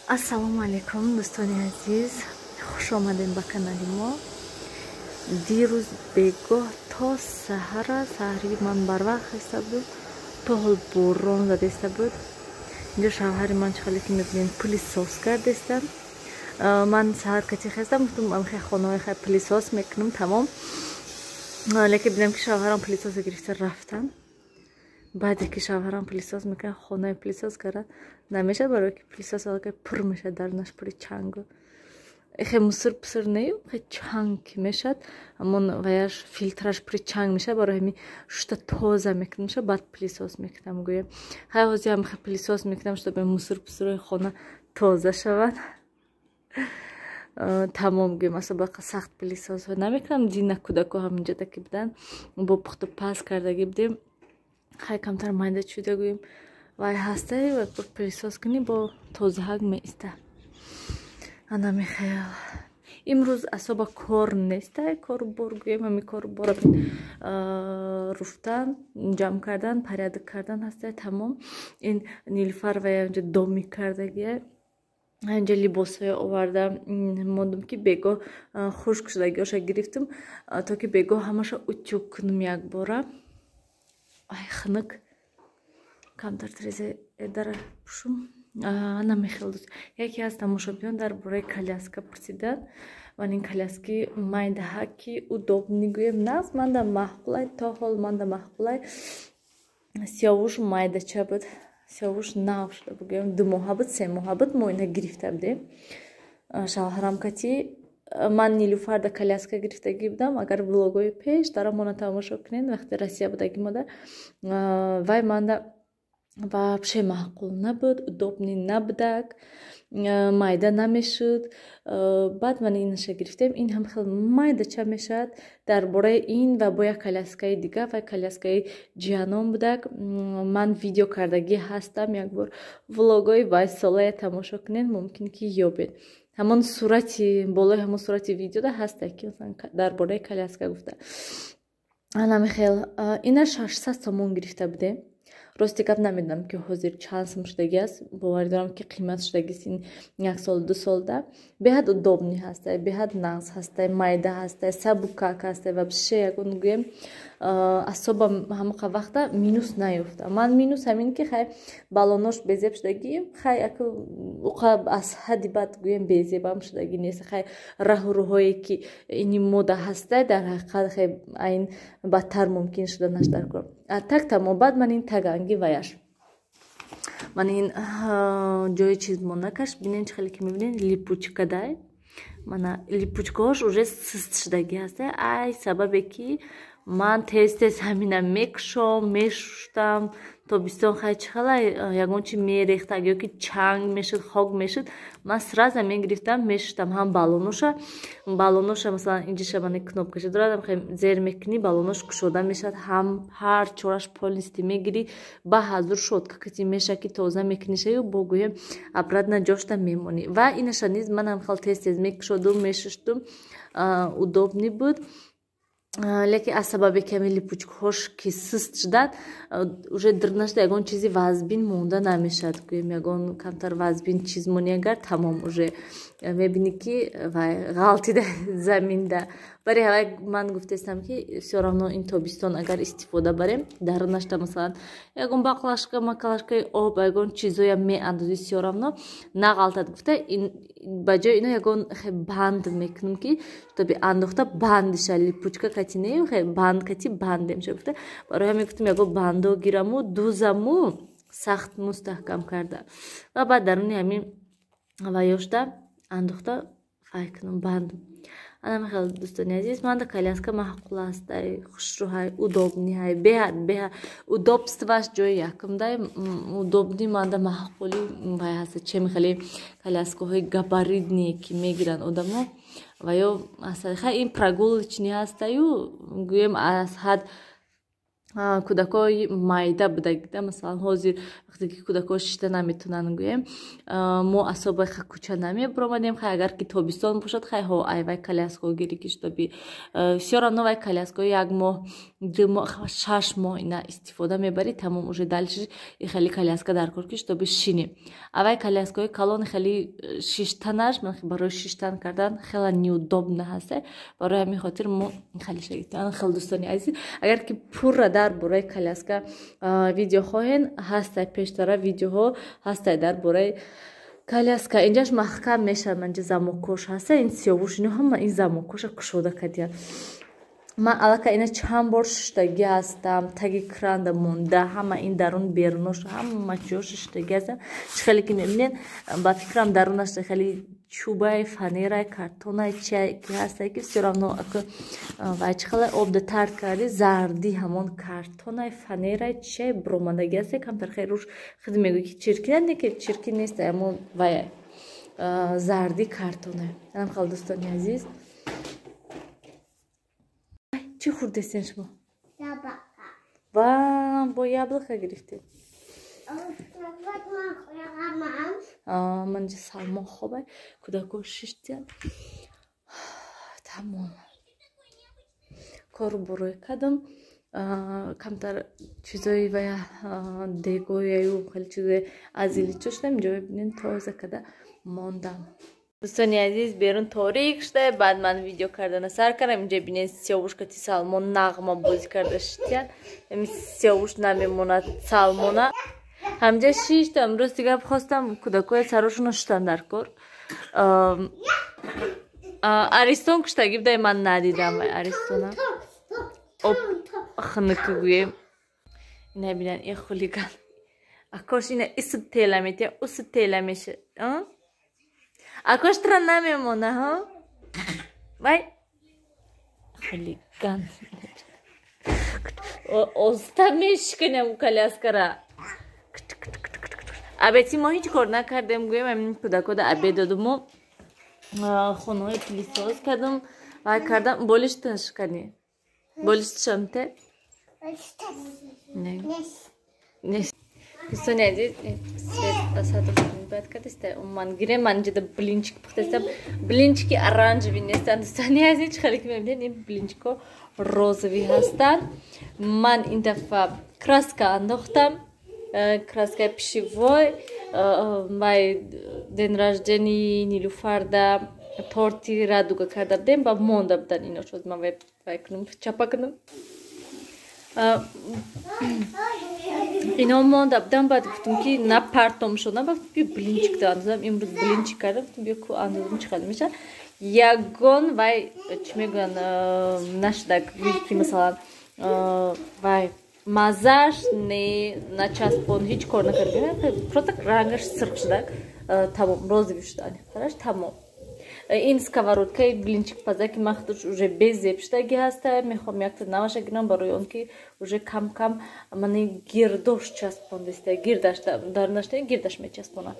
Ассалому алайкум, дӯстони азиз, хуш омадем ба канали мо. Дирӯз бегоҳ то саҳара, саҳари ман барвақт хеста буд, то ҳол борон задеста буд. Инҷо шавҳари ман, чӣ хеле ки мебинед, пылесос кардестам. Ман саҳар кати хестам, гуфтам, амхе хонаҳои хай пылесос мекунам, тамом. Лекин бинам, ки шавҳарам пылесоса гирифта рафтан. Баъде ки шавҳарам пылесос мекунад, хонаи пылесос карда намешад, барое ки пылесос аллакай пур мешад, дарунаш пури чангу, хе мусор пусур нею, хе чанг ки мешад, ҳамон ваяш, филтраш пури чанг мешад. Барои ҳами шута тоза мекунам, баъд пылесос мекунам. Гӯям, хай, ҳозир ҳам хе пылесос мекунам, чтобы мусор пусурои хона тоза шавад. Тамом, гӯем, асобақа сахт пылесос намекунам. Дина кӯдако ҳаминҷода ки буданд, бо пухту паз кардагӣ будем, хай, камтар майда чӯда, гӯем, вай ҳастай, пылесос кунӣ, бо тозаҳак меиста. Ана михел, имрӯз асоба кор нестай, корубор, гӯем, ҳами корубора руфтан, ҷамъ кардан, порядок кардан ҳастай, тамом. Ин Нилфар ва инҷа домик кардагия, инҷа либосҳое оварда мондум, ки бегоҳ хушк шудагиҳоша гирифтум, то ки бегоҳ ҳамаша утюг кунум якбора. Ай, хунук, камтар тиреза дара пӯшум. Ана михел, дӯст, яке аз тамошобинон дар бораи коляска пурсиданд. Ман ин коляски майдаҳа, ки удобный, гӯем, нағз, манда маъқулай, то ҳол манда маъқулай. Сиёвуш майдача буд, Сиёвуш нав шуда, бугӯем, 2 моҳа буд, 3 моҳа буд, мо ина гирифта будем шавҳарам кати. Ман Нилуфарда коляска гирифтагӣ будам. Агар влогҳои пеш дарамона тамошо кунед, вақте Россия будагӣ мода, вай манда вообще маъқул набуд, удобный набудак, майда намешуд. Баъд ман инаша гирифтем, ин ҳам хел майдача мешавад. Дар бораи ин ва бо як коляскаи дига, ва коляскаи ҷиянон будак, ман видео кардагӣ ҳастам. Якбор влогҳои вайсолая тамошо кунед, мумкин ки ёбед. Ҳамон сурати болои ҳамон сурати видеода ҳаста, ки масалан дар бораи коляска гуфта. Анамихел, ина 600 сомон гирифта будем. Рости гап, намедонам, ки ҳозир чанд сум шудагӣ аст. Боварӣ дорам, ки қимат шудагист ин як сол, 2 солда. Беҳад удобный ҳастай, беҳад нағз ҳастай, майда ҳастай, сабукак ҳастай. Вообще ягон, гӯем, асоба ҳамақа вақта минус наёфта. Ман минус ҳамин, ки хай, балонош безеб шудагӣ. Хай, уқа аз ҳадди бад, гӯем, безебам шудагӣ нест. Хай, раҳу рӯҳое ки ини мода ҳастай, дар ҳақиқат, хай, айн бадтар мумкин шуданаш дар кор. Так, тамом. Баъд ман ин таганги ваяш, ман ин ҷои чиз монакаш, бинен, чӣ хеле ки мебинед, липучка дай. Мана липучкаҳош уже сист шудагӣ ҳастай, ай сабабе ки ман тез тез ҳамина мекушом, мешуштам. Тобистон, хай, чӣ хелай, ягон чи мерехтак ё ки чанг мешуд, хок мешуд, ман сразу мегирифтам, мешуштам. Ҳам балоноша, балоноша, масалан, инҷиша мана кнопкаша дорад, хай, зер мекунӣ, балонош кушода мешавад. Ҳам ҳар чораш полностью мегирӣ, ба ҳазур щётка кати меша, ки тоза мекунишаю, бо, гӯем, обратно ҷошта мемонӣ. Ва инаша низ ман ҳам хел тез тез мекушодум, мешуштум, удобный буд. Лекин аз сабаби ками липучкаҳош ки сист шуданд, уже дирнашда ягон чизи вазбин монда намешавад. Гӯем, ягон камтар вазбин чиз монӣ агар, тамом, уже мебинӣ, ки вай ғалтида заминда. Бари ҳавай ман гуфтаистам, ки всё равно ин тобистон агар истифода барем, дарунашда, масалан, ягон баклажка, маклажкаи об, ягон чизоя меандозӣ, всё равно нағалтад гуфта, ба ҷои ино ягон банд мекунем, ки чтобы андохта бандиша, липучка кати не, банд кати бандемша гуфта. Барои ҳамин гуфтам, ягон бандо гираму дузаму, сахт мустаҳкам карда, ва баъд даруни ҳамин ваёшта андохта фай кунам, банд. Анамихел, дӯстони азиз, манда коляска маъқул ҳастай, хушрӯҳай, удобный ҳай, беҳад, беҳад удобстваш ҷои якумдай, удобный манда маъқули вай ҳаста, чем хеле коляскаҳои габаритные, ки мегиранд одамо ва ё хай, ин прогулочный ҳастаю, гӯем, аз ҳад Кӯдакҳои майда будагида, масалан, ҳозир вақте ки кӯдакҳо шишта наметонанд, гӯем, мо асоба кӯча намебуромадем. Хай, агар ки тобистон бошад, хай, ҳо, айвай коляскаҳо гири, ки чтобы всё равно вай коляскаҳо як моҳ, 2 моҳ, 6 моҳ ина истифода мебарӣ, тамом, уже дальше хеле коляска дар кор, ки чтобы шинӣ. Авай коляскаҳои калон хеле шиштанаш, барои шиштан кардан хеле неудобно ҳаста. Барои ҳамин хотир мо хеле шагитан. Хеле, дӯстони азиз, агар ки пурра дар бораи коляска видео хоҳен, ҳастай, пештара видеоҳо ҳастай дар бораи коляска. Инҷаш маҳкам мешавад, манҷа замокош ҳаста. Ин сиёвуш, ино ҳама ин замокоша кушода кардиян. Ман аллакай ина чанд бор шуштагӣ ҳастам, таги кранда монда, ҳама ин дарун берунош, ҳама ҷо шуштагӣ ҳастам. Чӣ хеле ки мебинед, ба фикрам, дарунаш хеле чӯбай, фанерай, картонай, чия ки ҳастай, ки всё равно вай чӣ хеле обда тард карди, зарди ҳамон картонай, фанерай, чиай буромадагӣ ҳастай. Камтар хеле руш худ мегӯй, ки чиркин, не ки чиркин нест, ҳамон вай зарди картонай. Анам хел, дӯстони азиз. Чӣ хӯрдестен шумо? Ва бо яблоко гирифтед. Манҷа Салмон хобай, кӯдако шиштиян. Тамом, кору бурӯй кардам, камтар чизои вая дегояю хеле чизои азиличо шудам. Инҷо бибинед, тоза карда мондам. Дӯстони азиз, берун торик шуда, баъд ман видео кардана сар кардам. Инҷа бинед, Сиёвуш кати Салмон нағма бозӣ карда шитиян. Сиёвуш намемонад Салмона. Ҳамҷа шиштам. Рости гап, хостам кӯдакҳои сарошонро шуштан дар кор. Аристон куштагӣ будай, ман надидам Аристона. Об хунук гӯем. Ина бинан, ин хулиган акош ина ису тела метия, усу тела меша. Акош тра намемона, ҳо, вай хулиган оста мешиканям коляскара. Обеди мо ҳеҷ кор накардем, гӯем, ҳамин кӯдакода обед додуму хонаҳои пылесос кардам, вай кардам. Болиштан шикани, болиштшамте. Дӯстони азиз, свет ба садр бад кардиста. Ман гирем, ман инҷода блинчик пухтастам. Блинчики оранжевый нестанд, дӯстони азиз, чӣ хеле ки мебинед, ин блинчико розовый ҳастанд. Ман ин дафъа краска андохтам, краскаи пищевой. Вай день рождения Нилуфарда торти радуга карда будем, ба монда будан ино. Шуд, ман вай кунам, чапа кунам. Ино монда будам, баъд гуфтам, ки на партом шуд, на баъд, биё блинчик да андозам. Имрӯз блинчик кардам, гуфтам, биё ку андозам, чӣ хел мешавад. Ягон вай, чӣ мегӯянд, нашуда, ки масалан вай маззаш не начаспон, ҳеҷ кор накард, просто рангаш сирх шуда, тамом, розовый шуда, аниқтараш, тамом. Ин сковородкаи блинчик паза, ки ман худаш уже безеб шудаги ҳаста, мехоҳам якта наваша гирам, барои он ки уже кам кам мани гирдош часпондиста, гирдаш дар нашта, гирдаш мечаспонад.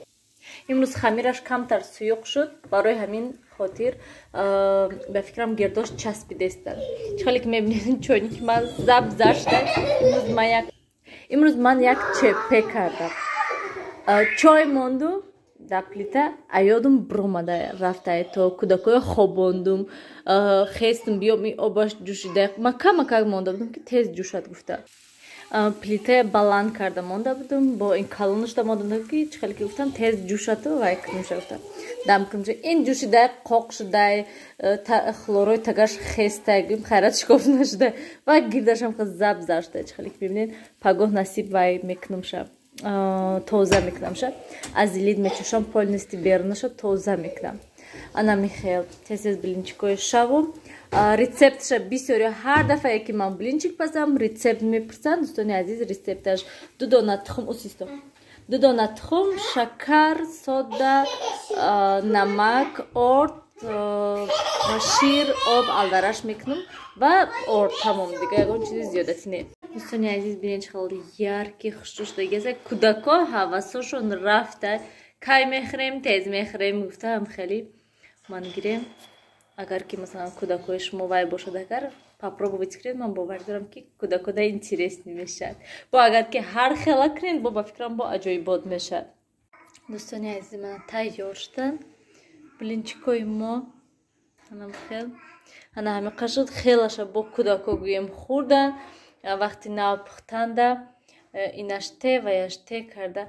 Имрӯз хамираш камтар суюқ шуд, барои ҳамин хотир ба фикрам, гирдош часпидестанд. Чӣ хеле ки мебинед, чойники ман заб зашта. Имрӯз ман як ЧП кардам. Чой монду дар плита, аёдум биромада рафтае, то кӯдакҳоя хобондум, хестум, биём, ин обаш ҷӯшида. Ман камакак монда будам, ки тез ҷӯшад гуфта, плитая баланд карда монда будам, бо ин калонашда монда будам, ки чӣ хеле ки гуфтам, тез ҷӯшаду вай кунуша гуфтам, дам кунуша. Ин ҷӯшидай, қоқ шудай, хлорои тагаш хестай, гӯем, хайрат шикоф нашудай ва гирдашам заб зашта. Чӣ хеле ки мебинед, пагоҳ насиб вай мекунамша, тоза мекунамша, аз илид мечушам, полностью берунаша тоза мекунам. Ана михел, тез тез блинчикои шавум. Рецептша бисёри, ҳар дафъае ки ман блинчик пазам, рецепт мепурсанд. Дӯстони азиз, рецепташ: ду дона тухм, усисто, ду дона тухм, шакар, сода, намак, орд, шир, об алдараш мекунам ва орд, тамом, дига ягон чизи зиёдатӣ не. Дӯстони азиз, бинед, чӣ хел яркий, хушрӯ шудагиаст. Кӯдако ҳавасошон рафта, кай мехӯрем, тез мехӯрем гуфтаам. Хеле ман гирем, агар ки масалан кӯдакҳои шумо вай бошад, агар Попробовать кунед, ман бовар дорам, ки кӯдакода интересный мешавад. Бо агар ки ҳар хела кунед, бо ба фикрам, бо аҷоибот мешавад. Дӯстони азизи, мана тайёр шуданд блинчикои мо. Анам хел, ана ҳамиқа шуд. Хелаша бо кӯдако гӯем хӯрдан. Вақти нав пухтанда инаш те ваяш те карда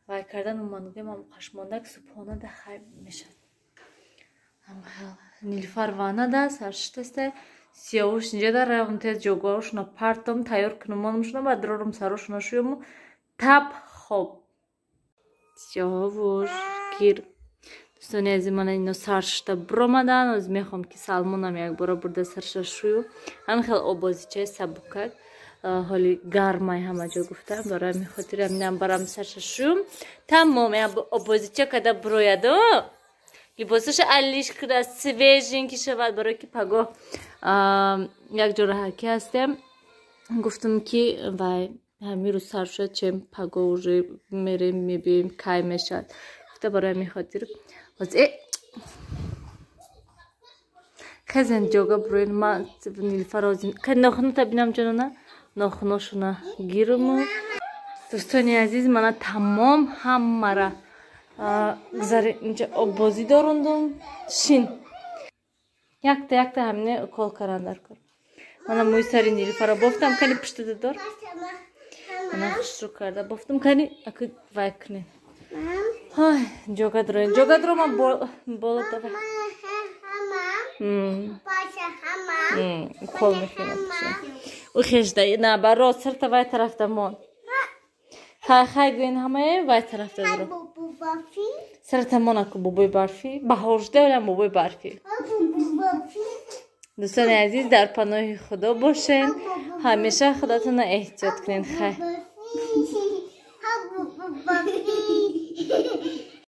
вай кардан, ман гӯем, қашмондак субҳонада хай мешавад. Нилуфар ваннада саршитаста, Сиёвуш инҷада. Равм, тез ҷогоҳошона партом, тайёр кунумонумшона, баъд рорум сарошона шӯёму тап хоб. Сиёвуш, гир. Дӯстони азиз, мана ино саршишта биромадан. Оз мехоҳам, ки Салмонам якбора бурда сарша шӯю. Ҳамин хел обозичаи сабукак, ҳоли гармай ҳама ҷо гуфтам, барои ҳамин хотир ҳаминам барам сарша шӯюм. Тамом, обозича када бирояду, либосаша алиш куда, свеженький шавад, барое ки пагоҳ як ҷо раҳакӣ ҳастем. Гуфтам, ки вай ҳамин рӯз сар шуд, чем пагоҳ уже мерем, мебиёем, кай мешавад гуфта. Барои ҳамин хотир э хезен, ҷога буроен. Ма Нилфаро нохунута бинам, ҷонона, нохуношуна гируму. Дӯстони азиз, мана тамом, ҳамара гузари инҷа оббозӣ дорондум. Шин, якта якта ҳамине укол кардан дар кор. Мана мӯи сари Нилфаро бофтам. Кани, пуштада дор. Мана хушрӯ карда бофтам. Кани, аку вай кунем. Ой, ҷога дроен, ҷога дро, ман боло давай. Укол мекунам. Ӯ хешда на баро, сирта вай тарафта мон. Хай, хай гӯен ҳамае, вай тарафта дро. Сирта мон, аку бобои барфӣ баҳор шуда, олям бобои барфӣ. Дӯстони азиз, дар паноҳи Худо бошен, ҳамеша худатонро эҳтиёт кунед. Хай.